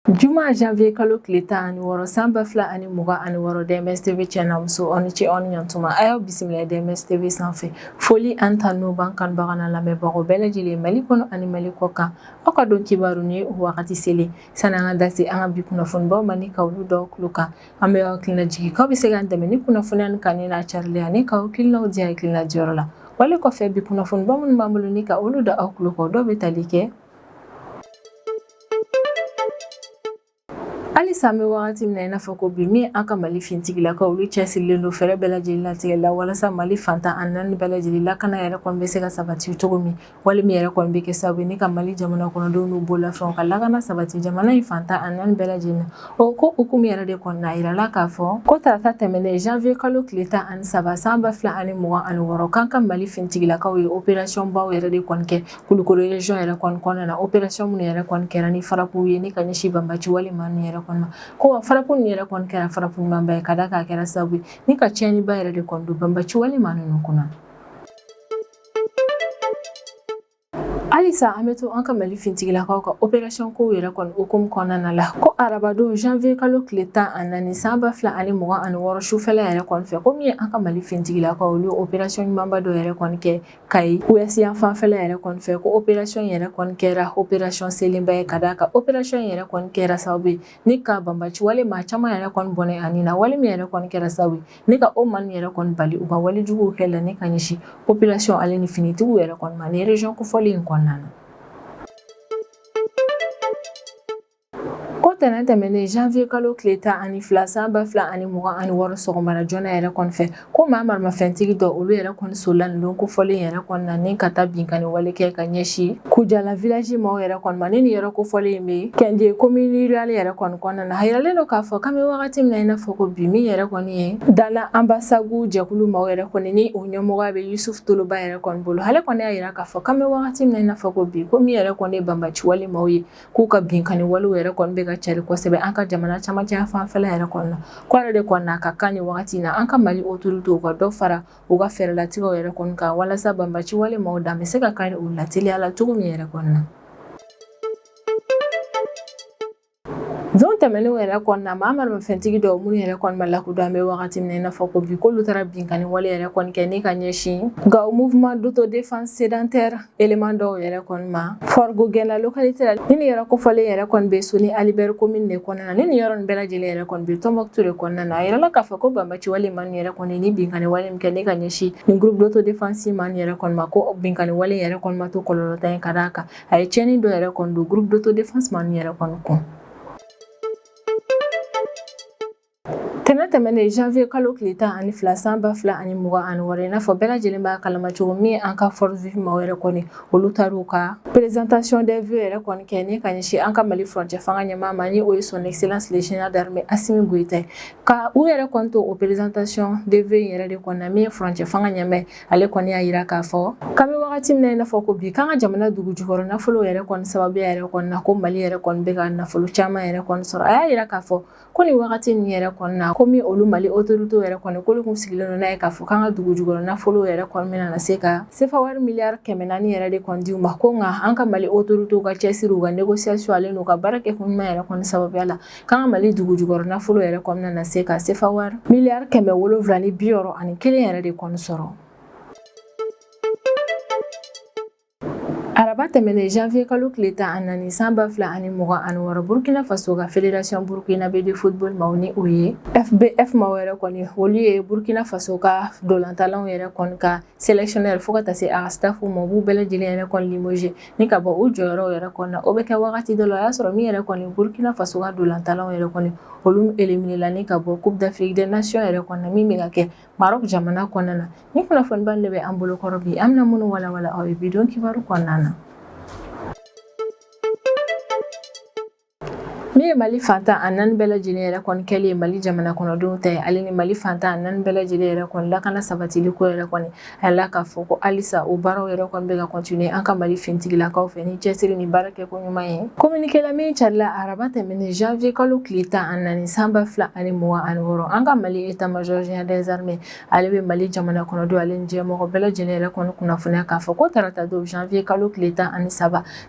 Juma janvier kalo tile 16 san 2026, DMS TV cɛ n'a muso, aw ni ce, aw ni ɲantuma. A y'aw bisimila DMS TV sanfɛ. Foli ani tanu b'an kanubaga n'a lamɛnbagaw bɛɛ lajɛlen, Mali kɔnɔ ani Mali kɔ kan. Aw ka don kibaru ni wagati selen. Sani an ka da se an ka bi kunnafonibaw ma ni ka olu da aw tulo kan, an bɛ aw hakilina jigin k'aw bɛ se k'an dɛmɛ ni kunnafoniya nin kanuni n'a carili ani k'aw hakilinaw di hakilina diyɔrɔ la. Wale kɔfɛ, bi kunnafoniba minnu b'an bolo ni ka olu da aw tulo kan, dɔw bɛ tali kɛ: Halisa an bɛ wagati min na i n'a fɔ ko bi, min an ka Mali finitigilakaw, olu cɛsirilen don fɛɛrɛ bɛɛ lajɛlen latigɛ la walasa Mali fan 14 bɛɛ lajɛlen lakana yɛrɛ kɔni bɛ se ka sabati cogo min, wale min yɛrɛ kɔni bɛ kɛ sababu ye ni ka Mali jamana kɔnɔdenw n'u bololafɛnw ka lakana sabati jamana in fan 14 bɛɛ lajɛlen na. O ko hukumu yɛrɛ de kɔnɔna, a yirala k'a fɔ ko tarata tɛmɛnen janvier kalo tile 13 san 2026, k'an ka Mali finitigilakaw ye opération baw yɛrɛ de kɔni kɛ Kulukoro région yɛrɛ kɔni kɔnɔna na. Opération minnu yɛrɛ kɔni kɛra ni frappe ye ni ka ɲɛsin banbaci wale maa ninnu yɛrɛ kɔni ma, ko wa frappe ninnu yɛrɛ kɔni kɛra frappe ɲumanba ye, ka da k'a kɛra sababu ye ni ka tiɲɛniba yɛrɛ de kɔni don banbaci wale maa ninnu kunna. Halisa an bɛ to an ka Mali finitigilakaw ka opération kow yɛrɛ kɔni hukumu kɔnɔna la, ko arabadon janvier kalo tile 14 san 2026 sufɛla yɛrɛ kɔni fɛ, ko min ye an ka Mali finitigilakaw, olu ye opération ɲumanba dɔ yɛrɛ kɔni kɛ Kayi ouest yan fanfɛla yɛrɛ kɔni fɛ, ko opération yɛrɛ kɔni kɛra opération selenba ye, ka d'a kan opération yɛrɛ kɔni kɛra sababu ye ni ka banbaci wale maa caman yɛrɛ kɔni bɔnɛ a ni na, wale min yɛrɛ kɔni kɛra sababu ye ni ka o maa ninnu yɛrɛ kɔni bali u ka wale juguw kɛ la ni ka ɲɛsin population ale ni finitigiw yɛrɛ kɔni ma ni région kofɔlen in kɔnɔna na. Ko tɛnɛn tɛmɛnen janvier kalo tile 12 san 2026 sɔgɔmada joona yɛrɛ kɔni fɛ, ko maa maramafɛntigi dɔ, olu yɛrɛ kɔni solila nin don kofɔlen yɛrɛ kɔni na ni ka taa binkanni wale kɛ ka ɲɛsin Kujala village maaw yɛrɛ kɔni ma, ni nin yɔrɔ kofɔlen in bɛ Kɛndiye commune rurale yɛrɛ kɔni kɔnɔna na. A yiralen don k'a fɔ k'an bɛ wagati min na i n'a fɔ ko bi, min yɛrɛ kɔni ye Dana Ambasagu jɛkulu maaw yɛrɛ kɔni, ni o ɲɛmɔgɔya bɛ Yusuf Toloba yɛrɛ kɔni bolo, ale kɔni y'a yira k'a fɔ k'an bɛ wagati min na i n'a fɔ ko bi, ko min yɛrɛ kɔni ye banbaci wale maaw ye, k'u ka binkanni walew yɛrɛ kɔni bɛ ka cari kosɛbɛ an ka jamana camancɛ fanfɛla yɛrɛ kɔni na, ko yɛrɛ de kɔni na ka kan nin wagati in na, an ka Mali autorités ka dɔ fara u ka fɛɛrɛlatigɛw yɛrɛ kɔni kan walasa banbaci wale maaw dan bɛ se ka kari u la teliya la cogo min yɛrɛ kɔni na. Don tɛmɛnenw yɛrɛ kɔni na, maa maramafɛntigi dɔw minnu yɛrɛ kɔni ma lakodɔn an bɛ wagati min na i n'a fɔ ko bi, k'olu taara binkanni wale yɛrɛ kɔni kɛ ni ka ɲɛsin Gao mouvement d'autodéfense sédentaire élément dɔw yɛrɛ kɔni ma Forgo Gɛnna localité la, ni nin yɔrɔ kofɔlen yɛrɛ kɔni bɛ Soni Ali Ber commune de kɔnɔna na, ni nin yɔrɔ nin bɛɛ lajɛlen yɛrɛ kɔni bɛ Tombouctou de kɔnɔna na. A yirala k'a fɔ ko banbaci wale maa ninnu yɛrɛ kɔni ni binkanni wale min kɛ ni ka ɲɛsin nin groupe d'autodéfense maa ninnu yɛrɛ kɔni ma, ko binkanni wale yɛrɛ kɔni ma to kɔlɔlɔtan ye, ka d'a kan a ye tiɲɛni dɔ yɛrɛ kɔni don groupe d'autodéfense maa ninnu yɛrɛ kɔni kun. Tɛnɛn tɛmɛnen janvier kalo tile 12 san 2026, i n'a fɔ bɛɛ lajɛlen b'a kalama cogo min, an ka force vive maaw yɛrɛ kɔni, olu taar'u ka présentation des vœux yɛrɛ kɔni kɛ ni ka ɲɛsin an ka Mali furancɛ fanga ɲɛmaa ma, ni o ye son excellence le général d'armée Assimi Goïta ye. Ka u yɛrɛ kɔni to o présentation des vœux in yɛrɛ de kɔni na, min ye furancɛ fanga ɲɛmaa, ale kɔni y'a yira k'a fɔ k'an bɛ wagati min na i n'a fɔ ko bi, k'an ka jamana dugu jukɔrɔ nafolo yɛrɛ kɔni sababuya yɛrɛ kɔni na, ko Mali yɛrɛ kɔni bɛ ka nafolo caman yɛrɛ kɔni sɔrɔ. A y'a yira k'a fɔ ko nin wagati nin yɛrɛ kɔni na, komi olu Mali autorité yɛrɛ kɔni, k'olu kun sigilen don n'a ye k'a fɔ k'an ka dugu jukɔrɔ nafolo yɛrɛ kɔni bɛna na se ka sefa wari miliyari 400 yɛrɛ de kɔni di u ma, ko nka an ka Mali autorité ka cɛsiri, u ka négociation ale n'u ka baara kɛ kun ɲuman yɛrɛ kɔni sababuya la, k'an ka Mali dugu jukɔrɔ nafolo yɛrɛ kɔni bɛna na se ka sefa wari miliyari 761 yɛrɛ de kɔni sɔrɔ. Araba tɛmɛnen janvier kalo tile 14 san 2026, Burkina Faso ka Fédération Burkinabé de football maaw, ni o ye FBF maaw yɛrɛ kɔni, olu ye Burkina Faso ka dolantanlaw yɛrɛ kɔni ka sélectionneur fo ka taa se a ka staff ma, u b'u bɛɛ lajɛlen yɛrɛ kɔni limogé ni ka bɔ u jɔyɔrɔw yɛrɛ kɔni na. O bɛ kɛ wagati dɔ la, o y'a sɔrɔ min yɛrɛ kɔni Burkina Faso ka dolantanlaw yɛrɛ kɔni, olu éliminé la ni ka bɔ Coupe d'Afrique des Nations yɛrɛ kɔni na, min bɛ ka kɛ Maroc jamana kɔnɔna na. Ni kunnafoniba de bɛ an bolo kɔrɔ bi, an bɛna minnu walawala aw ye bi don kibaru kɔnɔna na. Min ye Mali fan 14 bɛɛ lajɛlen yɛrɛ kɔni kɛlen ye Mali jamana kɔnɔdenw ta ye, ale ni Mali fan 14 bɛɛ lajɛlen yɛrɛ kɔni lakana sabatili ko yɛrɛ kɔni, a la k'a fɔ ko halisa o baaraw yɛrɛ kɔni bɛ ka continuer an ka Mali finitigilakaw fɛ ni cɛsiri ni baara kɛ ko ɲuman ye. Communiqué la min carila araba tɛmɛnen janvier kalo tile 14 san 2026, an ka Mali état major général des armées, ale bɛ Mali jamana kɔnɔdenw ale ni diɲɛmɔgɔ bɛɛ lajɛlen yɛrɛ kɔni kunnafoniya k'a fɔ ko tarata don janvier kalo tile 13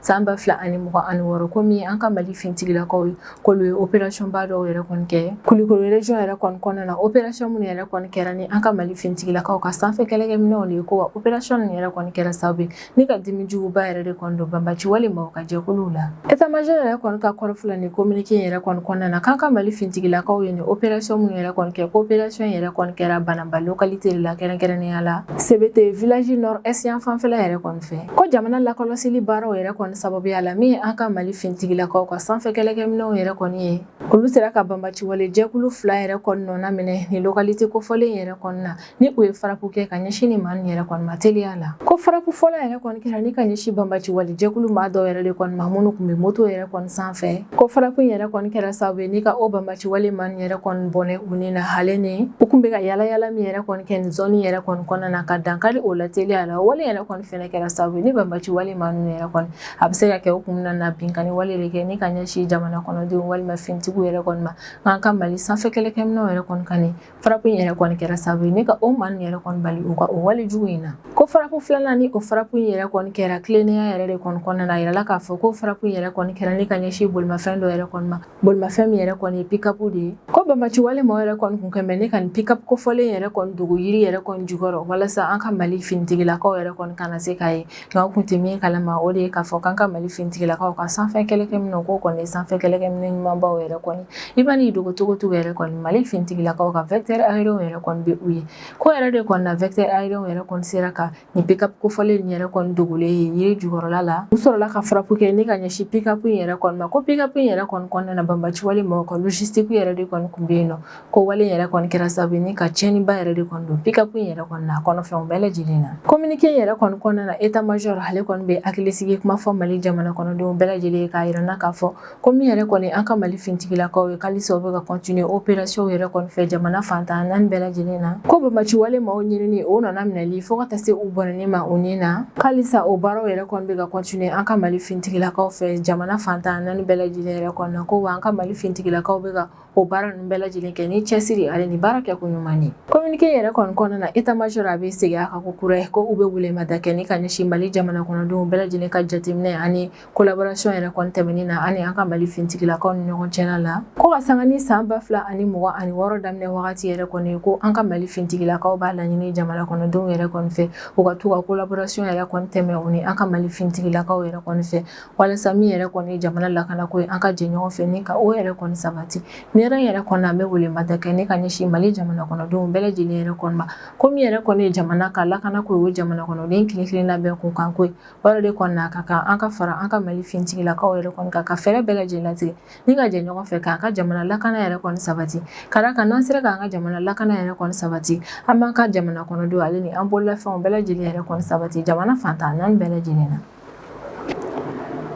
san 2026, ko min an ka Mali finitigilakaw ye K'olu ye opération ba dɔw yɛrɛ kɔni kɛ Kulikoro région yɛrɛ kɔni kɔnɔna na. Opération minnu yɛrɛ kɔni kɛra ni an ka Mali finitigilakaw ka sanfɛ kɛlɛkɛminɛnw de ye, ko wa opération ninnu yɛrɛ kɔni kɛra sababu ye ni ka dimi juguba yɛrɛ de kɔni don banbaci wale maaw ka jɛkuluw la. État major yɛrɛ kɔni ka kɔrɔfɔ la nin communiqué yɛrɛ kɔni kɔnɔna na, k'an ka Mali finitigilakaw ye nin opération minnu yɛrɛ kɔni kɛ, ko opération yɛrɛ kɔni kɛra Banamba localité de la, kɛrɛnkɛrɛnnenya la Sebete village nord est yan fanfɛla yɛrɛ kɔni fɛ. Ko jamana lakɔlɔsili baaraw yɛrɛ kɔni sababuya la, min ye an ka Mali finitigilakaw ka sanfɛ kɛlɛkɛminɛnw yɛrɛ kɔni ye, olu sera ka banbaci wale jɛkulu fila yɛrɛ kɔni nɔna minɛ nin localité kofɔlen yɛrɛ kɔni na, ni u ye frappe kɛ ka ɲɛsin ni maa ninnu yɛrɛ kɔni ma teliya la. Ko frappe fɔlɔ yɛrɛ kɔni kɛra ni ka ɲɛsin banbaci wale jɛkulu maa dɔw yɛrɛ de kɔni ma, minnu tun bɛ moto yɛrɛ kɔni sanfɛ. Ko frappe yɛrɛ kɔni kɛra sababu ye ni ka o banbaci wale maa ninnu yɛrɛ kɔni bɔnɛ u ni na, hale ni u tun bɛ ka yala yala min yɛrɛ kɔni kɛ nin zone yɛrɛ kɔni kɔnɔna na, ka dankari o la teliya la. Wale yɛrɛ kɔni fɛnɛ kɛra sababu ye ni banbaci wale maa ninnu yɛrɛ kɔni, a bɛ se ka kɛ u kun bɛna na binkanni wale de kɛ ni ka ɲɛsin jamana kɔnɔdenw walima finitigiw yɛrɛ kɔni ma. Nka an ka Mali sanfɛ kɛlɛkɛminɛnw yɛrɛ kɔni ka nin frappe in yɛrɛ kɔni kɛra sababu ye ni ka o maa ninnu yɛrɛ kɔni bali u ka o wale jugu in na. Ko frappe filanan, ni o frappe in yɛrɛ kɔni kɛra tilennenya yɛrɛ de kɔni kɔnɔna na. A yirala k'a fɔ ko frappe in yɛrɛ kɔni kɛra ni ka ɲɛsin bolimafɛn dɔ yɛrɛ kɔni ma, bolimafɛn min yɛrɛ kɔni ye pick-up de ye. Ko banbaci wale maaw yɛrɛ kɔni kun kɛn bɛ ne ka nin pick-up kofɔlen yɛrɛ kɔni dogo yiri yɛrɛ kɔni jukɔrɔ, walasa an ka Mali finitigilakaw yɛrɛ kɔni kana se k'a ye. Nka u kun tɛ min kalama, o de ye k'a fɔ k'an ka Mali finitigilakaw ka sanfɛ kɛlɛkɛminɛnw, k'o kɔni ye sanfɛ kɛlɛkɛminɛn ɲumanbaw yɛrɛ kɔni. I b'a n'i dogo cogo cogo yɛrɛ kɔni, Mali finitigilakaw ka vecteur aérien yɛrɛ kɔni bɛ u ye. Ko yɛrɛ de kɔni na, vecteur aérien yɛrɛ kɔni sera ka nin pick-up kofɔlen nin yɛrɛ kɔni dogolen ye yiri jukɔrɔla la. U sɔrɔla ka frappe kɛ ni ka ɲɛsin pick-up in yɛrɛ kɔni ma. Ko pick-up in yɛrɛ kɔni kɔnɔna na, banbaci wale mɔgɔw ka logistique yɛrɛ de kɔni kun bɛ yen nɔ. Ko wale yɛrɛ kɔni kɛra sababu ye ni ka tiɲɛniba yɛrɛ de kɔni don pick-up in yɛrɛ kɔni na, a kɔnɔfɛnw bɛɛ lajɛlen na. Communiqué yɛrɛ kɔni kɔnɔna na, état major ale kɔni bɛ hakilisigi kuma fɔ Mali jamana kɔnɔdenw bɛɛ lajɛlen ye, k'a yira n na k'a fɔ ko min yɛrɛ kɔni an ka Mali finitigilakaw ye, k'alisa u bɛ ka continuer opération yɛrɛ kɔni fɛ jamana fantan naani bɛɛ lajɛlen na. Ko banbaci wale maaw ɲinini, o nana minɛli fo ka taa se u bɔnɛni ma u ni na, k'alisa o baaraw yɛrɛ kɔni bɛ ka continuer an ka Mali finitigilakaw fɛ jamana fantan naani bɛɛ lajɛlen yɛrɛ kɔni na. Ko wa an ka Mali finitigilakaw bɛ ka o baara ninnu bɛɛ lajɛlen kɛ ni cɛsiri ale ni baara kɛ ko ɲuman ye. Communiqué yɛrɛ kɔni kɔnɔna na, état major a bɛ segin a kan ko kura ye ko u bɛ welemada kɛ ni ka ɲɛsin Mali jamana kɔnɔdenw bɛɛ lajɛlen ka jateminɛ ani collaboration yɛrɛ kɔni tɛmɛni na ani an ka Mali finitigilakaw ni ɲɔgɔn cɛla la. Ko ka sanga ni san 2026 daminɛ wagati yɛrɛ kɔni, ko an ka Mali finitigilakaw b'a laɲini jamana kɔnɔdenw yɛrɛ kɔni fɛ, u ka to ka collaboration yɛrɛ kɔni tɛmɛ u ni an ka Mali finitigilakaw yɛrɛ kɔni fɛ, walasa min yɛrɛ kɔni jamana lakanako ye, an ka jɛ ɲɔgɔn fɛ ni ka o yɛrɛ kɔni sabati. Ni yɛrɛ yɛrɛ kɔni, an bɛ welemada kɛ ni ka ɲɛsin Mali jamana kɔnɔdenw bɛɛ lajɛlen yɛrɛ kɔni ma, ko min yɛrɛ kɔni ye jamana ka lakanako ye, o jamana kɔnɔden kelen kelenna bɛɛ kun kan ko ye. O yɛrɛ de kɔni na, ka kan an ka fara an ka Mali finitigilakaw yɛrɛ kɔni kan, ka fɛɛrɛ bɛɛ lajɛlen latigɛ ni ka jɛ ɲɔgɔn fɛ k'an ka jamana lakana yɛrɛ kɔni sabati. Ka d'a kan, n'an sera k'an ka jamana lakana yɛrɛ kɔni sabati, an b'an ka jamana kɔnɔdenw ale ni an bololafɛnw bɛɛ lajɛlen yɛrɛ kɔni sabati jamana fantan naani bɛɛ lajɛlen na.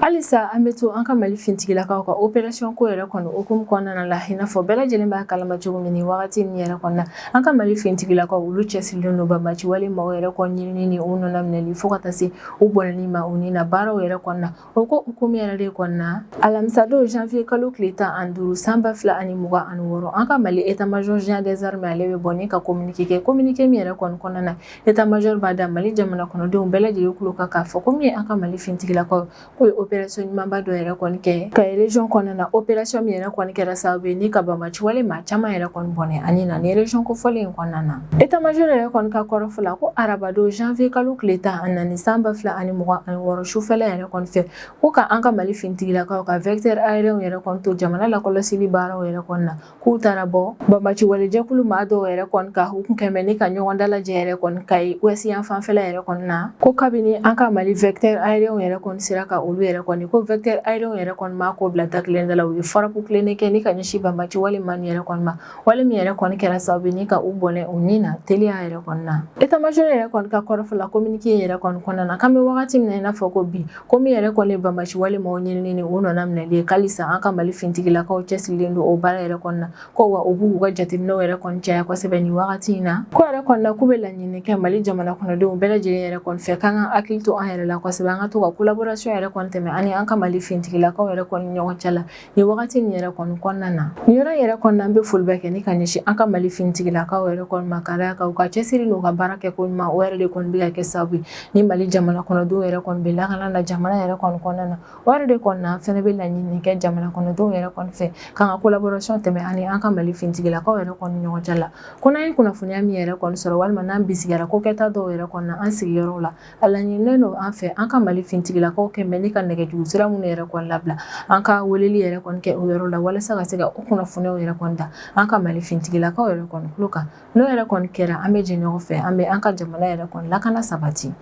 Halisa an bɛ to an ka Mali finitigilakaw ka opération ko yɛrɛ kɔni hukumu kɔnɔna la. I n'a fɔ bɛɛ lajɛlen b'a kalama cogo min, nin wagati nin yɛrɛ kɔnɔna, an ka Mali finitigilakaw olu cɛsirilen don banbaci wale maaw yɛrɛ kɔni ɲinini ni u nɔna minɛli fo ka taa se u bɔnɛni ma u ni na baaraw yɛrɛ kɔnɔna. O ko hukumu yɛrɛ de kɔnɔna, alamisadon janvier kalo tile 15 san 2026, an ka Mali état major général des armées ale bɛ bɔ ni ka communiqué kɛ. Communiqué min yɛrɛ kɔni kɔnɔna na, état major b'a da Mali jamana kɔnɔdenw bɛɛ lajɛlen tulo kan k'a fɔ ko min ye an ka Mali finitigilakaw, k'o ye opération ɲumanba dɔ yɛrɛ kɔni kɛ Kayi région kɔnɔna na. Opération min yɛrɛ kɔni kɛra sababu ye ni ka banbaci wale maa caman yɛrɛ kɔni bɔnɛ ani na ni région kofɔlen in kɔnɔna na. État major yɛrɛ kɔni ka kɔrɔfɔ la, ko arabadon janvier kalo tile 14 san 2026 sufɛla yɛrɛ kɔni fɛ, ko ka an ka Mali finitigilakaw ka vecteur aérien yɛrɛ kɔni to jamana lakɔlɔsili baaraw yɛrɛ kɔni na, k'u taara bɔ banbaci walejɛkulu maa dɔw yɛrɛ kɔni kan, u kun kɛn bɛ ni ka ɲɔgɔn dalajɛ yɛrɛ kɔni Kayi ouest yan fanfɛla yɛrɛ kɔni na. Ko kabini an ka Mali vecteur aérien yɛrɛ kɔni sera ka olu yɛrɛ kɔni, ko vecteur aérien yɛrɛ kɔni maa ko bila da kelen da la, u ye frappe tilennen kɛ ni ka ɲɛsin banbaci wale maa yɛrɛ kɔni ma, wale min yɛrɛ kɔni kɛra sababu ni ka u bɔnɛ u ni na teliya yɛrɛ kɔni na. État major yɛrɛ kɔni ka kɔrɔfɔ la communiqué yɛrɛ kɔni kɔnɔna na, k'an bɛ wagati min na i n'a fɔ ko bi, ko min yɛrɛ kɔni banbaci wale maaw ɲinini ni u nɔna minɛli ye, k'alisa an ka Mali finitigilakaw cɛsirilen don o baara yɛrɛ kɔni na. Ko wa u b'u ka jateminɛw yɛrɛ kɔni caya kosɛbɛ nin wagati in na. Ko yɛrɛ kɔni na, k'u bɛ laɲini kɛ Mali jamana kɔnɔdenw bɛɛ lajɛlen yɛrɛ kɔni fɛ, k'an ka hakili to an yɛrɛ la kosɛbɛ, an ka to ka collaboration yɛrɛ kɔni tɛmɛ. tɛmɛ ani an ka Mali finitigilakaw yɛrɛ kɔni ɲɔgɔn cɛ la nin wagati nin yɛrɛ kɔni kɔnɔna na. Nin yɔrɔ yɛrɛ kɔni an bɛ foli bɛ kɛ ni ka ɲɛsin an ka Mali finitigilakaw yɛrɛ kɔni ma, ka d'a kan u ka cɛsiri n'u ka baara kɛ ko ɲuman, o yɛrɛ de kɔni bɛ ka kɛ sababu ye ni Mali jamana kɔnɔdenw yɛrɛ kɔni bɛ lakana na jamana yɛrɛ kɔni kɔnɔna na. O yɛrɛ de kɔni na, an fɛnɛ bɛ laɲini kɛ jamana kɔnɔdenw yɛrɛ kɔni fɛ k'an ka collaboration tɛmɛ ani an ka Mali finitigilakaw yɛrɛ kɔni ɲɔgɔn cɛ la, ko n'an ye kunnafoniya min yɛrɛ kɔni sɔrɔ walima n'an bisigiyara ko kɛta dɔw yɛrɛ kɔni na an sigiyɔrɔw la, a laɲininen don an fɛ an ka Mali finitigilakaw kɛ mɛ ni ka nɛgɛjuru sira minnu yɛrɛ kɔni labila, an ka weleli yɛrɛ kɔni kɛ o yɔrɔ la walasa ka se ka o kunnafoniyaw yɛrɛ kɔni da an ka Mali finitigilakaw yɛrɛ kɔni tulo kan. N'o yɛrɛ kɔni kɛra, an bɛ jɛ ɲɔgɔn fɛ, an bɛ an ka jamana yɛrɛ kɔni lakana sabati.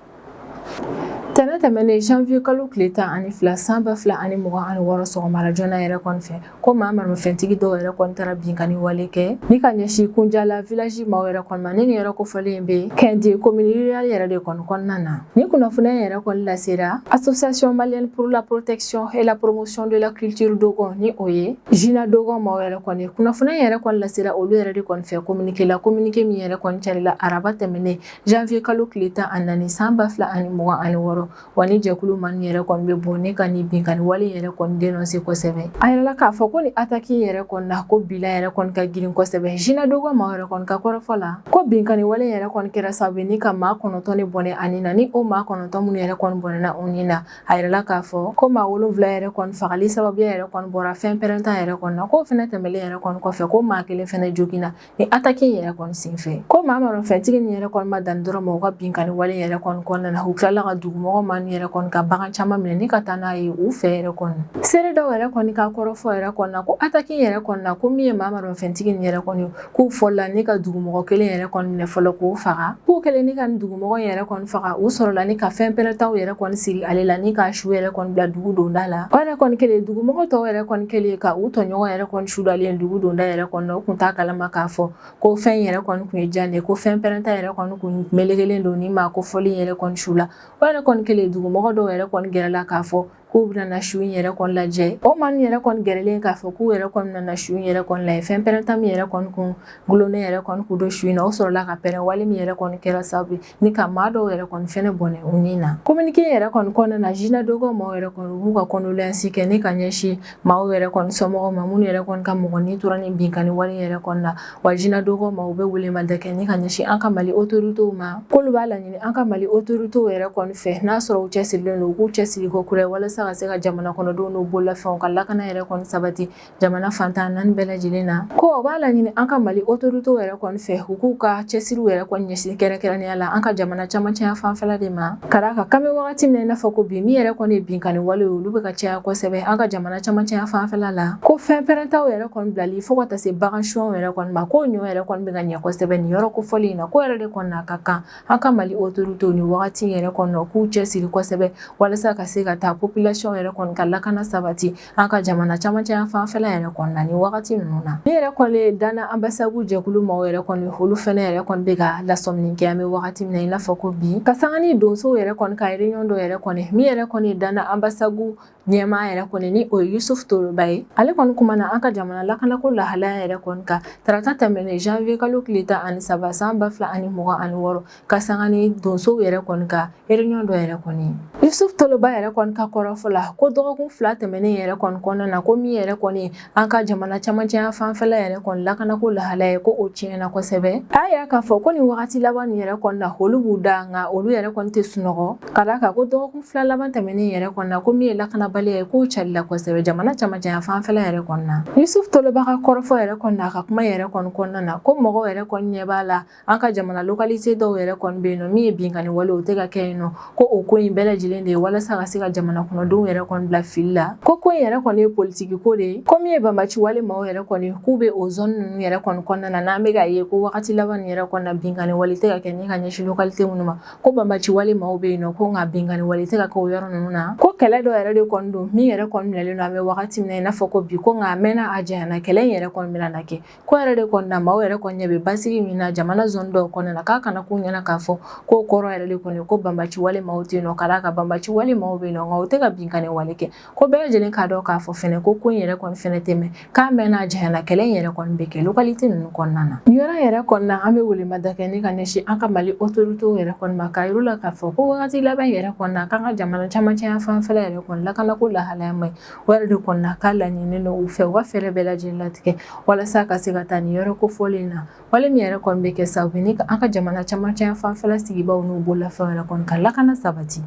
Tɛnɛ tɛmɛnen, janvier kalo tile 12 san 2026, sɔgɔmara joona yɛrɛ kɔni fɛ, ko maa maramafɛntigi dɔw yɛrɛ kɔni taara binkanni wale kɛ ni ka ɲɛsin Kunjala village maaw yɛrɛ kɔni ma. Ni nin yɔrɔ kofɔlen bɛ Kɛnde, commune rurale yɛrɛ de kɔni kɔnɔna na. Ni kunnafoniya yɛrɛ kɔni lasera Association malienne pour la protection et la promotion de la culture dogon, ni o ye Jina Dogon maaw yɛrɛ kɔni, kunnafoniya yɛrɛ kɔni lasera olu yɛrɛ de kɔni fɛ communiqué la, communiqué min yɛrɛ kɔni carila araba tɛmɛnen, janvier kalo tile 14 san 2026. Wa ni jɛkulu maa yɛrɛ kɔni bɛ bɔ ne ka nin binkanni wale yɛrɛ kɔni dénoncer kosɛbɛ. A yɛrɛ la k'a fɔ ko ni attaque yɛrɛ kɔni na, ko bilan yɛrɛ kɔni ka girin kosɛbɛ. Jina Dogon maa yɛrɛ kɔni ka kɔrɔfɔ la, ko binkanni wale yɛrɛ kɔni kɛra sababu ni ka maa 9 de bɔnɛ ani na. Ni o maa 9 minnu yɛrɛ kɔni bɔnɛna o ni na, a yɛrɛ la k'a fɔ ko maa 7 yɛrɛ kɔni fagali sababuya yɛrɛ kɔni bɔra fɛn pɛrɛnta yɛrɛ kɔni na. K'o fɛnɛ tɛmɛlen yɛrɛ kɔni kɔfɛ, ko maa kelen fɛnɛ joginna ni attaque yɛrɛ kɔni senfɛ. Ko maa maramafɛntigi ni yɛrɛ kɔni ma dan dɔrɔn ma u ka binkanni wale yɛrɛ kɔni kɔnɔna na, u tilala ka dugumɔgɔ maa ni yɛrɛ kɔni ka bagan caman minɛ ni ka taa n'a ye u fɛ yɛrɛ kɔni. Seere dɔw yɛrɛ kɔni ka kɔrɔfɔ yɛrɛ kɔni na, ko attaque yɛrɛ kɔni na, ko min ye maa maramafɛntigi ni yɛrɛ kɔni, k'u fɔlɔla ni ka dugumɔgɔ kelen yɛrɛ kɔni minɛ fɔlɔ k'o faga. K'u kɛlen ni ka nin dugumɔgɔ yɛrɛ kɔni faga, u sɔrɔla ni ka fɛn pɛrɛntaw yɛrɛ kɔni siri ale la ni ka su yɛrɛ kɔni bila dugu donda la. O yɛrɛ kɔni kɛlen, dugumɔgɔ tɔw yɛrɛ kɔni kɛlen ka u tɔɲɔgɔn yɛrɛ kɔni su dalen dugu donda yɛrɛ kɔni na, u kun t'a kalama k'a fɔ ko fɛn yɛrɛ kɔni kun ye jan de, ko fɛn pɛrɛnta yɛrɛ kɔni kun melekelen don ni maa ko fɔlen yɛrɛ kɔni su la. O yɛrɛ kɔni kɛlen, dugumɔgɔ dɔw yɛrɛ kɔni gɛrɛla k'a fɔ k'u bɛna na su in yɛrɛ kɔni lajɛ. O maa yɛrɛ kɔni gɛrɛlen k'a fɔ k'u yɛrɛ kɔni nana su in yɛrɛ kɔni lajɛ, fɛn pɛrɛnta min yɛrɛ kɔni kun gulonnen yɛrɛ kɔni kun don su in na, o sɔrɔla ka pɛrɛn, wale min yɛrɛ kɔni kɛra sababu ni ka maa dɔw yɛrɛ kɔni fɛnɛ bɔnɛ u ni na. Communiqué yɛrɛ kɔni kɔnɔna na, Jina Dogon maaw yɛrɛ kɔni u b'u ka condoléance kɛ ni ka ɲɛsin maaw yɛrɛ kɔni somɔgɔw ma, minnu yɛrɛ kɔni ka mɔgɔ ni tora ni binkanni wale yɛrɛ kɔni na. Wa Jina Dogon maaw bɛ welemada kɛ ni ka ɲɛsin an ka Mali autorités ma, k'olu b'a laɲini an ka Mali autorités yɛrɛ kɔni fɛ, n'a sɔrɔ u cɛsirilen don, u k'u cɛsiri ko kura walasa ka se ka jamana kɔnɔdenw n'u bololafɛnw ka lakana yɛrɛ kɔni sabati jamana fan 14 bɛɛ lajɛlen na. Ko o b'a laɲini an ka Mali autorités yɛrɛ kɔni fɛ, u k'u ka cɛsiriw yɛrɛ kɔni ɲɛsin kɛrɛnkɛrɛnnenya la an ka jamana camancɛya fanfɛla de ma, ka d'a kan k'an bɛ wagati min na i n'a fɔ ko bi, min yɛrɛ kɔni ye binkanni wale ye, olu bɛ ka caya kosɛbɛ an ka jamana camancɛya fanfɛla la. Ko fɛn pɛrɛntaw yɛrɛ kɔni bilali fo ka taa se bagan suɲɛw yɛrɛ kɔni ma, k'o ɲɔ yɛrɛ kɔni bɛ ka ɲɛ kosɛbɛ nin yɔrɔ kofɔlen in na. Ko yɛrɛ de kɔni na ka kan an ka Mali autorités ni wagati yɛrɛ kɔni k'u cɛsiri kosɛbɛ walasa ka se ka taa population yɛrɛ kɔni ka lakana sabati an ka jamana camancɛya fanfɛla yɛrɛ kɔni na ni wagati ninnu na. Ni yɛrɛ kɔni Dana Ambasagu jɛkulu maaw yɛrɛ kɔni, olu fɛnɛ yɛrɛ kɔni bɛ ka lasɔmini kɛ an bɛ wagati min na i n'a fɔ ko bi, ka sanga ni donsow yɛrɛ kɔni ka réunion dɔ yɛrɛ kɔni, min yɛrɛ kɔni Dana Ambasagu ɲɛmaa yɛrɛ kɔni, ni o ye Yusuf Toloba ye, ale kɔni kumana an ka jamana lakanako lahalaya yɛrɛ kɔni kan tarata tɛmɛnen, janvier kalo tile 13 san 2026, ka sanga ni donsow yɛrɛ kɔni ka réunion dɔ yɛrɛ kɔni. Yusuf Toloba yɛrɛ kɔni ka kɔrɔfɔ la, ko dɔgɔkun 2 tɛmɛnen yɛrɛ kɔni kɔnɔna na, ko min yɛrɛ kɔni an ka jamana camancɛya fanfɛla yɛrɛ kɔni lakanako lahalaya ye, ko o tiɲɛna kosɛbɛ. A y'a yira k'a fɔ ko nin wagati laban nin yɛrɛ kɔni na, olu b'u da, nka olu yɛrɛ kɔni tɛ sunɔgɔ, ka d'a kan ko dɔgɔkun 2 laban tɛmɛnen yɛrɛ kɔni na, ko min ye lakanabaliya ye, k'o carila kosɛbɛ jamana camancɛya fanfɛla yɛrɛ kɔni na. Yusuf Toloba ka kɔrɔfɔ yɛrɛ kɔni na, a ka kuma yɛrɛ kɔni kɔnɔna na, ko mɔgɔw yɛrɛ kɔni ɲɛ b'a la an ka jamana localité dɔw yɛrɛ kɔni bɛ yen nɔ, min ye binkanni wale, o tɛ ka kɛ yen nɔ, ko o ko in bɛɛ lajɛlen de ye walasa ka se ka jamana kɔnɔdenw yɛrɛ kɔni bila fili la, ko in yɛrɛ kɔni ye politiki ko de ye, ko min ye banbaci wale maaw yɛrɛ kɔni k'u bɛ o zone ninnu yɛrɛ kɔni kɔnɔna na. N'an bɛ k'a ye ko wagati laban nin yɛrɛ kɔni na, binkanni wale tɛ ka kɛ ni ka ɲɛsin localité minnu ma, ko banbaci wale maaw bɛ yen nɔ, ko nka binkanni wale tɛ ka kɛ o yɔrɔ ninnu na, ko kɛlɛ dɔ yɛrɛ de kɔni don min yɛrɛ kɔni minɛlen don an bɛ wagati min na i n'a fɔ ko bi, ko nka a mɛnna a janyana, kɛlɛ in yɛrɛ kɔni bɛna na kɛ. Ko yɛrɛ de kɔni na, maaw yɛrɛ kɔni ɲɛ bɛ basigi min na jamana zone dɔw kɔnɔna na, k'a kana k'u ɲɛna k'a fɔ k'o kɔrɔ yɛrɛ de kɔni ko banbaci wale maaw tɛ yen nɔ, ka d'a kan banbaci wale maaw bɛ yen nɔ, nka u tɛ ka binkanni wale kɛ. Ko bɛɛ lajɛlen k'a dɔn k'a fɔ fɛnɛ ko ko in yɛrɛ kɔni fɛnɛ tɛ mɛn, k'a mɛnna a janyana, kɛlɛ in yɛrɛ kɔni bɛ kɛ localité ninnu kɔnɔna na. Nin yɔrɔ yɛrɛ kɔni na, an bɛ welemada kɛ ni ka ɲɛsin an ka Mali autorités yɛrɛ kɔni ma, k'a yir'u la k'a fɔ ko wagati laban yɛrɛ kɔni na, k'an ka jamana camancɛya fanfɛla yɛrɛ kɔni lakana ko lahalaya man ɲi. O yɛrɛ de kɔni na, k'a laɲininen don u fɛ, u ka fɛɛrɛ bɛɛ lajɛlen latigɛ walasa ka se ka taa nin yɔrɔ kofɔlen na, wale min yɛrɛ kɔni bɛ kɛ sababu ni an ka jamana camancɛ fanfɛla sigibaw n'u bololafɛnw yɛrɛ kɔni ka lakana sabati.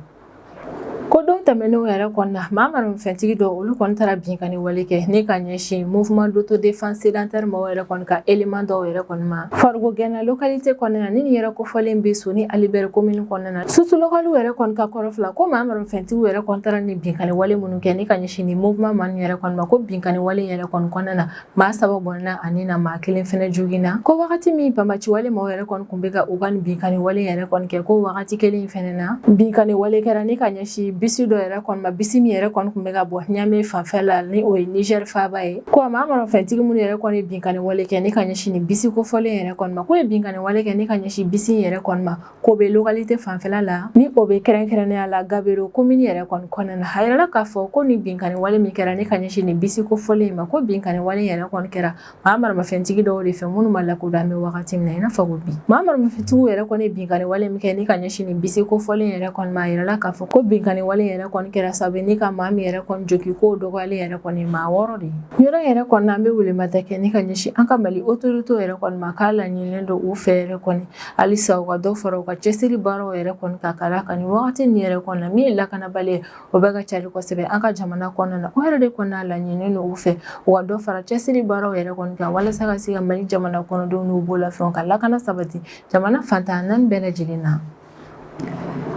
Ko don tɛmɛnenw yɛrɛ kɔni na, maa maramafɛntigi dɔw, olu kɔni taara binkanni wale kɛ ni ka ɲɛsin Mouvement d'autodéfense sédentaire maaw yɛrɛ kɔni ka élément dɔw yɛrɛ kɔni ma Farugo gɛnna localité kɔnɔna na. Ni nin yɛrɛ kofɔlen bɛ Soni Ali Bɛri commune kɔnɔna na. Source locale yɛrɛ kɔni ka kɔrɔfɔ la, ko maa maramafɛntigiw yɛrɛ kɔni taara ni binkanni wale minnu kɛ ni ka ɲɛsin ni mouvement maa yɛrɛ kɔni ma, ko binkanni wale yɛrɛ kɔni kɔnɔna na, maa saba bɔnna a ni na, maa kelen fɛnɛ joginna. Ko wagati min banbaci wale maaw yɛrɛ kɔni kun bɛ ka u ka nin binkanni wale yɛrɛ kɔni kɛ, ko wagati kelen in fɛnɛ na, binkanni wale kɛra ni ka ɲɛsin bisi dɔ yɛrɛ kɔni ma, bisi min yɛrɛ kɔni kun bɛ ka bɔ Ɲame fanfɛ la, ni o ye Niger faaba ye. Ko maa maramafɛntigi minnu yɛrɛ kɔni binkanni wale kɛ ni ka ɲɛsin nin bisi kofɔlen yɛrɛ kɔni ma, k'o ye binkanni wale kɛ ni ka ɲɛsin bisi yɛrɛ kɔni ma, k'o bɛ localité fanfɛla la, ni o bɛ kɛrɛnkɛrɛnnenya la Gabero commune yɛrɛ kɔni kɔnɔna na. A yirala k'a fɔ ko nin binkanni wale min kɛra ni ka ɲɛsin nin bisi kofɔlen in ma, ko binkanni wale yɛrɛ kɔni kɛra maa maramafɛntigi dɔw de fɛ minnu ma lakodɔn an bɛ wagati min na i n'a fɔ ko bi. Maa maramafɛntigiw yɛrɛ kɔni binkanni wale min kɛ ni ka ɲɛsin nin bisi kofɔlen yɛrɛ kɔni ma, a yirala k'a fɔ ko binkanni wale yɛrɛ kɔni kɛra sababu ni ka maa min yɛrɛ kɔni jogin, k'o dɔgɔyalen yɛrɛ kɔni maa 6 de ye. Yɔrɔ yɛrɛ kɔni na, an bɛ welemada kɛ ni ka ɲɛsin an ka Mali autorité yɛrɛ kɔni ma, k'a laɲininen don u fɛ yɛrɛ kɔni halisa u ka dɔ fara u ka cɛsiri baaraw yɛrɛ kɔni kan, ka d'a kan nin wagati nin yɛrɛ kɔni na, min ye lakanabali ye, o bɛ ka cari kosɛbɛ an ka jamana kɔnɔna na. O yɛrɛ de kɔni n'a laɲininen don u fɛ, u ka dɔ fara cɛsiri baaraw yɛrɛ kɔni kan walasa ka se ka Mali jamana kɔnɔdenw n'u bololafɛnw ka lakana sabati jamana fan 14 bɛɛ lajɛlen na.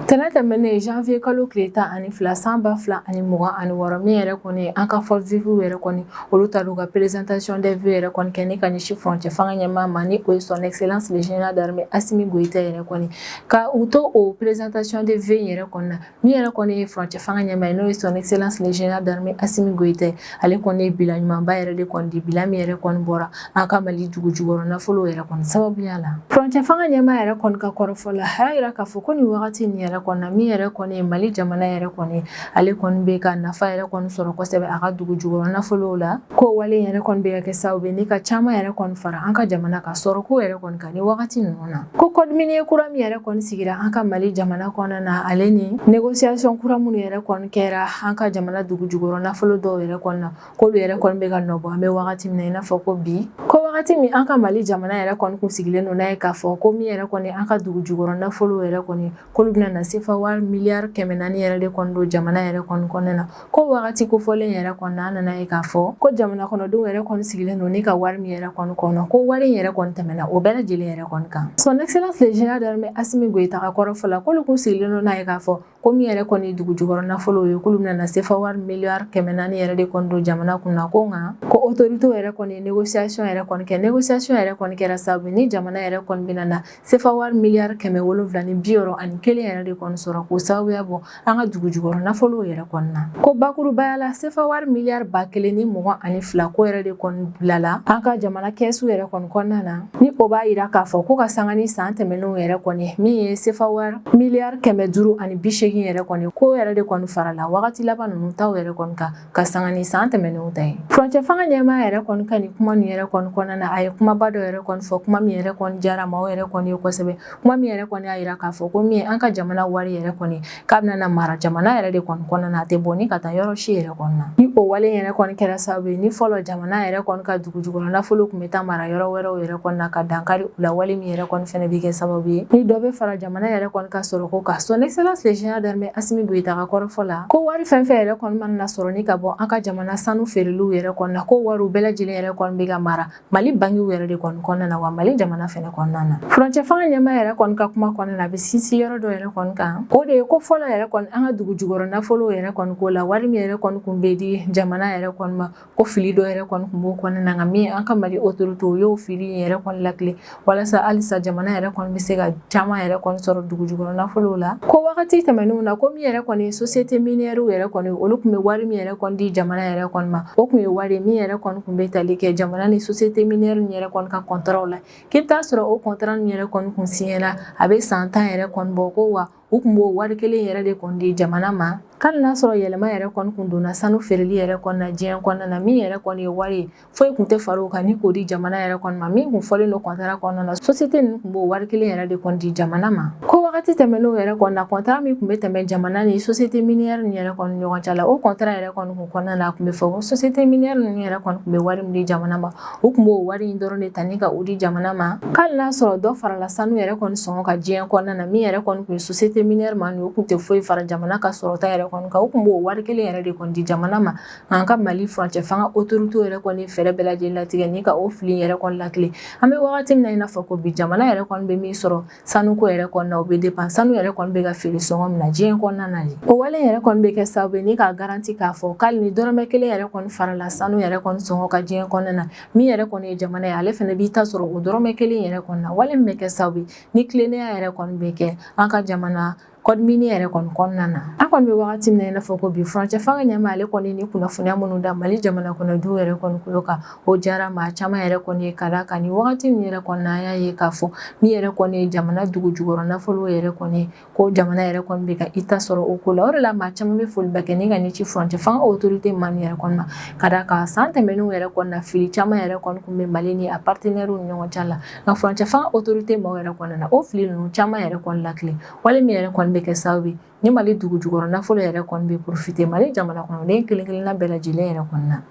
Tɛnɛ tɛmɛnen, janvier kalo tile 12 san 2026, min yɛrɛ kɔni ye an ka forces vives yɛrɛ kɔni, olu taara u ka présentation des vœux yɛrɛ kɔni kɛ ni ka ɲɛsin furancɛ fanga ɲɛmaa ma, ni o ye Son Excellence le général d'armée Assimi Goïta yɛrɛ kɔni. Ka u to o présentation des vœux yɛrɛ kɔni na, min yɛrɛ kɔni ye furancɛ fanga ɲɛmaa ye, n'o ye Son Excellence le général d'armée Assimi Goïta ye, ale kɔni ye bilan ɲumanba yɛrɛ de kɔni di, bilan min yɛrɛ kɔni bɔra an ka Mali dugu jukɔrɔ nafolo yɛrɛ kɔni sababuya la. Furancɛ fanga ɲɛmaa yɛrɛ kɔni ka kɔrɔfɔ la, a y'a yira k'a fɔ ko nin wagati nin yɛrɛ kɔni na, min yɛrɛ kɔni ye Mali jamana yɛrɛ kɔni, ale kɔni bɛ ka nafa yɛrɛ kɔni sɔrɔ kosɛbɛ a ka dugu jukɔrɔ nafolo la, ko wale yɛrɛ kɔni bɛ ka kɛ sababu ye ni ka caman yɛrɛ kɔni fara an ka jamana ka sɔrɔ ko yɛrɛ kɔni kan ni wagati ninnu na. Ko code minier kura min yɛrɛ kɔni sigira an ka Mali jamana kɔnɔna na, ale ni négociation kura minnu yɛrɛ kɔni kɛra an ka jamana dugu jukɔrɔ nafolo dɔw yɛrɛ kɔni na, k'olu yɛrɛ kɔni bɛ ka nɔ bɔ an bɛ wagati min na i n'a fɔ ko bi. Ko wagati min an ka Mali jamana yɛrɛ kɔni kun sigilen don n'a ye k'a fɔ ko min yɛrɛ kɔni an ka dugu jukɔrɔ nafolo yɛrɛ kɔni, k'olu bɛna na sefa wari miliyari 400 yɛrɛ de kɔni don jamana yɛrɛ kɔni kɔnɔna na, ko wagati kofɔlen yɛrɛ kɔni na, an nana ye k'a fɔ ko jamana kɔnɔdenw yɛrɛ kɔni sigilen don ni ka wari min yɛrɛ kɔni kɔnɔ, ko wari in yɛrɛ kɔni tɛmɛna o bɛɛ lajɛlen yɛrɛ kɔni kan. Son Excellence le général d'armée Assimi Goïta ka kɔrɔfɔ la, k'olu kun sigilen don n'a ye k'a fɔ ko min yɛrɛ kɔni dugu jukɔrɔ nafolo ye, k'olu bɛna na sefa wari miliyari 400 yɛrɛ de kɔni don jamana kun na, ko nka ko autorité yɛrɛ kɔni négociation yɛrɛ kɔni kɛ, négociation yɛrɛ kɔni kɛra sababu ni jamana yɛrɛ kɔni bɛna na sefa wari miliyari 761 yɛrɛ de kɔni sɔrɔ k'o sababuya bɔ an ka dugu jukɔrɔ nafolo yɛrɛ kɔni na. Ko bakurubaya la, sefa wari miliyari 1022 ko yɛrɛ de kɔni bilala an ka jamana kɛsu yɛrɛ kɔni kɔnɔna na, ni o b'a yira k'a fɔ ko ka sanga ni san tɛmɛnenw yɛrɛ kɔni, min ye sefa wari miliyari 580 yɛrɛ kɔni, ko yɛrɛ de kɔni farala wagati laban ninnu taw yɛrɛ kɔni kan ka sanga ni san tɛmɛnenw ta ye. Furancɛ fanga ɲɛmaa yɛrɛ kɔni ka nin kuma nin yɛrɛ kɔni kɔnɔna na, a ye kumaba dɔ yɛrɛ kɔni fɔ, kuma min yɛrɛ kɔni diyara maaw yɛrɛ kɔni ye kosɛbɛ, kuma min yɛrɛ kɔni y'a yira k'a fɔ ko min ye an ka jamana wari yɛrɛ kɔni, k'a bɛna na mara jamana yɛrɛ de kɔni kɔnɔna na, a tɛ bɔ ni ka taa yɔrɔ si yɛrɛ kɔni na. Ni o wale yɛrɛ kɔni kɛra sababu ye ni fɔlɔ jamana yɛrɛ kɔni ka dugu jukɔrɔ nafolo tun bɛ taa mara yɔrɔ wɛrɛw yɛrɛ kɔni na ka dankari u la, wale min yɛrɛ kɔni fɛnɛ bɛ kɛ sababu ye ni dɔ bɛ fara jamana yɛrɛ kɔni ka sɔrɔko kan. Son Excellence le général d'armée Assimi Goïta ka kɔrɔfɔ la, ko wari fɛn fɛn yɛrɛ kɔni mana sɔrɔ ni ka bɔ an ka jamana sanu feereliw yɛrɛ kɔni na, ko wariw bɛɛ lajɛlen yɛrɛ kɔni bɛ ka mara Mali bankiw yɛrɛ de kɔni kɔnɔna na, wa Mali jamana fɛnɛ kɔnɔna na. Furancɛ fanga ɲɛmaa yɛrɛ kɔni ka kuma kɔnɔna na, a bɛ sinsin yɔrɔ dɔ yɛrɛ kɔni kan, o de ye ko fɔlɔ yɛrɛ kɔni an ka dugu jukɔrɔ nafolo yɛrɛ kɔni ko la, wari min yɛrɛ kɔni kun bɛ di jamana yɛrɛ kɔni ma, ko fili dɔ yɛrɛ kɔni kun b'o kɔnɔna na, nka min an ka Mali autorité, o y'o fili yɛrɛ kɔni lakile walasa halisa jamana yɛrɛ kɔni bɛ se ka caman yɛrɛ kɔni sɔrɔ dugu jukɔrɔ nafolo la. Ko wagati tɛmɛnenw na, ko min yɛrɛ kɔni société minière yɛrɛ kɔni, olu tun bɛ wari min yɛrɛ kɔni di jamana yɛrɛ kɔni ma, o tun ye wari min yɛrɛ kɔni tun bɛ tali kɛ jamana ni société minière yɛrɛ kɔni ka contrat la, k'i bɛ taa sɔrɔ o contrat min yɛrɛ kɔni kun signera, a bɛ san 10 yɛrɛ kɔni bɔ, ko wa U tun b'o wari kelen yɛrɛ de kɔni di jamana ma, hali n'a sɔrɔ yɛlɛma yɛrɛ kɔni kun donna sanu feereli yɛrɛ kɔni na diɲɛ kɔnɔna na. Min yɛrɛ kɔni ye wari ye, foyi tun tɛ fara o kan ni k'o di jamana yɛrɛ kɔni ma. Min kun fɔlen don kɔntara kɔnɔna na, société ninnu tun b'o wari kelen yɛrɛ de kɔni di jamana ma. Ko wagati tɛmɛnenw yɛrɛ kɔni na, kɔntara min tun bɛ tɛmɛ jamana ni société minière ninnu yɛrɛ kɔni ɲɔgɔn cɛ la, o kɔntara yɛrɛ kɔni kun kɔnɔna na, a tun bɛ fɔ ko société minière ninnu yɛrɛ kɔni tun bɛ wari min di jamana ma, u tun b'o wari in dɔrɔn de ta ni ka o di jamana ma. Hali n'a sɔrɔ dɔ farala sanu yɛrɛ kɔni sɔngɔ kan diɲɛ kɔnɔna na, min yɛrɛ kɔni tun ye société minière ma, u tun tɛ foyi fara jamana ka sɔrɔta yɛrɛ kɔni kan, u tun b'o wari kelen yɛrɛ de kɔni di jamana ma. Nka an ka Mali furancɛ fanga autorité yɛrɛ kɔni fɛɛrɛ bɛɛ lajɛlen latigɛ ni ka o fili yɛrɛ kɔni latilen. An bɛ wagati min na i n'a fɔ ko bi, jamana yɛrɛ kɔni bɛ min sɔrɔ sanuko yɛrɛ kɔni na, o bɛ dépend sanu yɛrɛ kɔni bɛ ka feere sɔngɔ min na diɲɛ kɔnɔna na de. O wale yɛrɛ kɔni bɛ kɛ sababu ye ni k'a garanti k'a fɔ k'ali ni dɔrɔmɛ kelen yɛrɛ kɔni farala sanu yɛrɛ kɔni sɔngɔ kan diɲɛ kɔnɔna na, min yɛrɛ kɔni ye jamana ye, ale fana b'i ta sɔrɔ o dɔrɔmɛ kelen yɛrɛ kɔni na. Wale min bɛ kɛ sababu ye ni tilennenya yɛrɛ kɔni bɛ kɛ an ka jamana code minier yɛrɛ kɔni kɔnɔna na. An kɔni bɛ wagati min na i n'a fɔ ko bi, furancɛ fanga ɲɛmaa ale kɔni ni kunnafoniya minnu da Mali jamana kɔnɔdenw yɛrɛ kɔni kulo kan, o diyara maa caman yɛrɛ kɔni ye, ka d'a kan ni wagati min yɛrɛ kɔni na, an y'a ye k'a fɔ min yɛrɛ kɔni ye jamana dugu jukɔrɔ nafolo yɛrɛ kɔni ye, ko jamana yɛrɛ kɔni bɛ ka i ta sɔrɔ o ko la. O de la maa caman bɛ foliba kɛ ni ka ni ci furancɛ fanga autorité maa yɛrɛ kɔni ma, ka d'a kan san tɛmɛnenw yɛrɛ kɔni na, fili caman yɛrɛ kɔni tun bɛ Mali ni a partenaires ni ɲɔgɔn cɛ la. Nka furancɛ fanga autorité maaw yɛrɛ kɔni na, o fili ninnu caman yɛrɛ kɔni latilen. Wale min yɛrɛ kɔni bɛ kɛ sababu ye ni Mali dugu jukɔrɔ nafolo yɛrɛ kɔni bɛ profiter Mali jamana kɔnɔden kelen kelenna bɛɛ lajɛlen yɛrɛ kɔni na.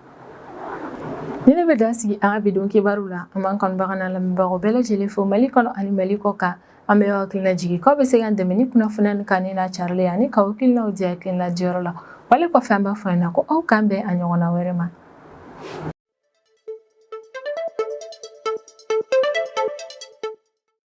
Ni ne bɛ dan sigi an ka bi don kibaru la. An b'an kanubaga n'an lamɛnbagaw bɛɛ lajɛlen fo Mali kɔnɔ ani Mali kɔ kan. An bɛ hakilina jigin k'aw bɛ se k'an dɛmɛ ni kunnafoniya nin kanuni n'a carili ani k'aw hakilinaw di hakilina diyɔrɔ la. Wale kɔfɛ, an b'a fɔ ɲɛna ko aw k'an bɛn a ɲɔgɔnna wɛrɛ ma.